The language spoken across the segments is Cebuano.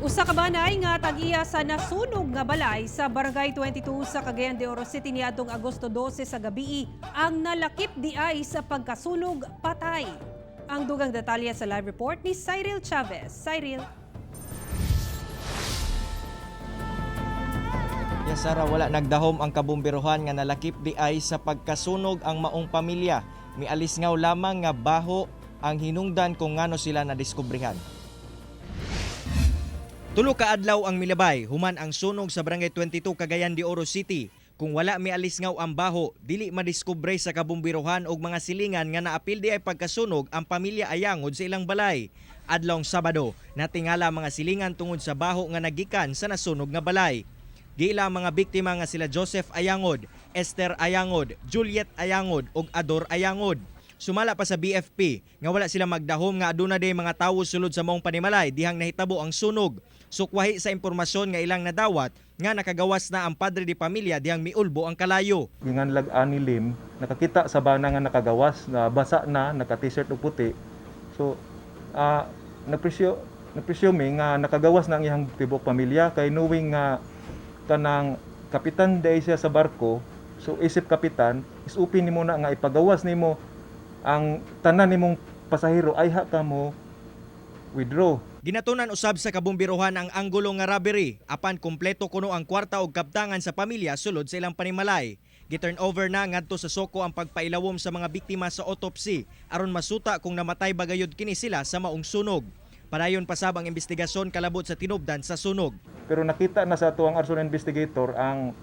Usa ka banay nga tag-iya sa nasunog nga balay sa Barangay 22 sa Cagayan de Oro City niadtong Agosto 12 sa gabii ang nalakip diay sa pagkasunog, patay. Ang dugang detalye sa live report ni Cyril Chavez. Cyril. Yes, Sara, wala nagdahom ang kabumbiruhan nga nalakip di ay sa pagkasunog ang maong pamilya. Mialis ngaw lamang nga baho ang hinungdan kung ngano sila nadiskubrehan. 3 ka adlaw ang milabay human ang sunog sa Barangay 22, Cagayan de Oro City. Kung wala mialis ngaw ang baho, dili madiskubre sa kabumbiruhan og mga silingan nga naapil di ay pagkasunog ang pamilya Ayangod sa ilang balay. Adlawng Sabado, natingala mga silingan tungod sa baho nga nagikan sa nasunog nga balay. Giila ang mga biktima nga sila Joseph Ayangod, Esther Ayangod, Juliet Ayangod ug Ador Ayangod. Sumala pa sa BFP nga wala sila magdahom nga aduna day mga tawo sulod sa maong panimalay dihang nahitabo ang sunog. Sukwahi sa impormasyon nga ilang nadawat nga nakagawas na ang padre di pamilya dihang miulbo ang kalayo. Ginganlag ani Lim, nakakita sa bana nga nakagawas, na basa na, naka t-shirt ug puti. So, napresyo napresyo mi nga nakagawas na ang iyang tibuok pamilya kay knowing nga kanang kapitan day siya sa barko, so isip kapitan, is upin nimo na nga ipagawas nimo ang tanan nimong pasahero ayha ka mo withdraw. Ginatunan usab sa kabumbiruhan ang anggulo nga robbery apan kumpleto kuno ang kwarta og kaptangan sa pamilya sulod sa ilang panimalay. Gi-turn over na ngadto sa SOCO ang pagpailawom sa mga biktima sa autopsy aron masuta kung namatay ba gayud kini sila sa maong sunog. Padayon pasab ang investigasyon kalabot sa tinubdan sa sunog. Pero nakita na sa atuang arson investigator ang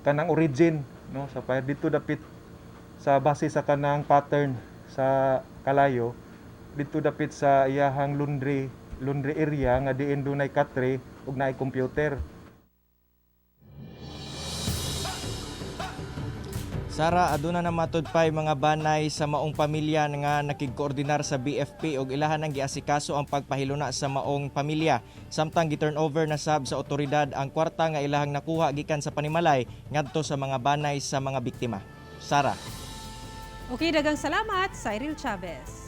kanang origin, no, sa fire dito dapit sa base sa kanang pattern sa kalayo dito dapit sa iyahang laundry laundry area nga diin dunay katre ug naay computer. Sara, aduna na matud pay mga banay sa maong pamilya nga nakigkoordinar sa BFP og ilahan ang giasikaso ang pagpahiluna sa maong pamilya. Samtang gi-turn over na sab sa otoridad ang kwarta nga ilahang nakuha gikan sa panimalay ngadto sa mga banay sa mga biktima. Sara. Okay, dagang salamat, Cyril Chavez.